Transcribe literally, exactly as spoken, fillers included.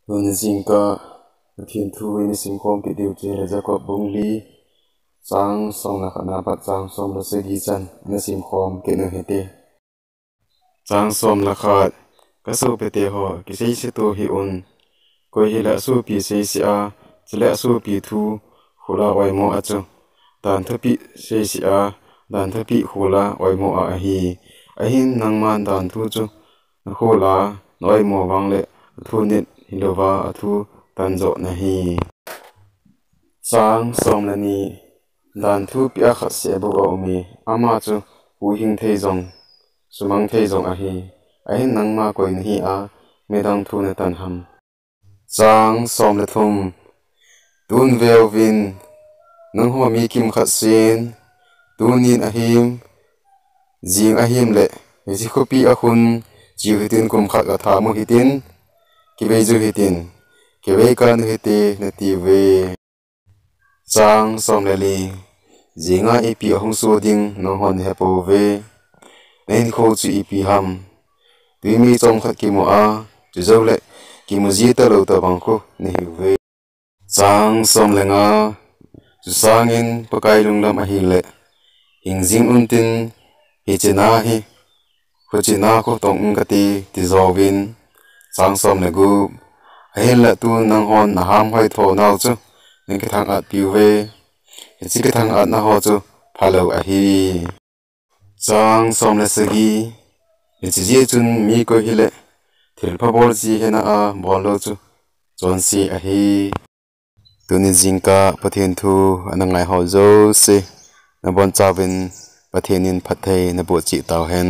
Tuni jingkah Pathen thu ina simkhom kit diu chu ahile Jakob bung li, chang som le khat na pat chang som le sagi chan ina simkhom kit u hite. Chang som le khat, ka sopite ho, kiseiseto hih un. Koi hile asopi seise a, chule asopi thu khol a oimo a chu, dan thupeh seise a, dan thupeh khol a oimo a ahi. Ahin nangman dan thu chu nakhol a na oimo vang le, athu nit hilouva athu tan jo nahi. Chang som le ni, dan thu pia khat seh bou aume, ama chu huhhing thei jong, sumang thei jong ahi. Ahin nangma koi nahi a, midang thu natan ham? Chang som le thum, tun veuvin, nangho mi kimkhat sen, tunin ahim, jing ahim le, hiche khopi a khun, cheu hitin kum khat gatham u hitin, kivei ju hitin, kivei kan u hite natiuve. Chang som le li, jinga ipi ahung soh ding nanghon nahepouve, nahinkho chu ipi ham? Twi mi chomkhat kimu a, chujou le kimu ji talou tobang khu nahiuve. Chang som le nga, chusangin Pakai lunglam ahile, hing jing untin, hiche na hi, khuche na khu tong ung kati, ti jouvin. Chang som le gup, ahinla tun nanghon naham hoi tho nau chu, nakithang-at piuve. Hiche kithang-atna ho chu phalou ahi. Chang som le sagi, hiche jeh chun mi koi hile, thilpha bol ji hena a bol lou chu chonse ahi. Tuni jingkah Pathen thu ana ngai ho jouse, nabonchauvin Pathen in phatthei naboh cheh tauhen.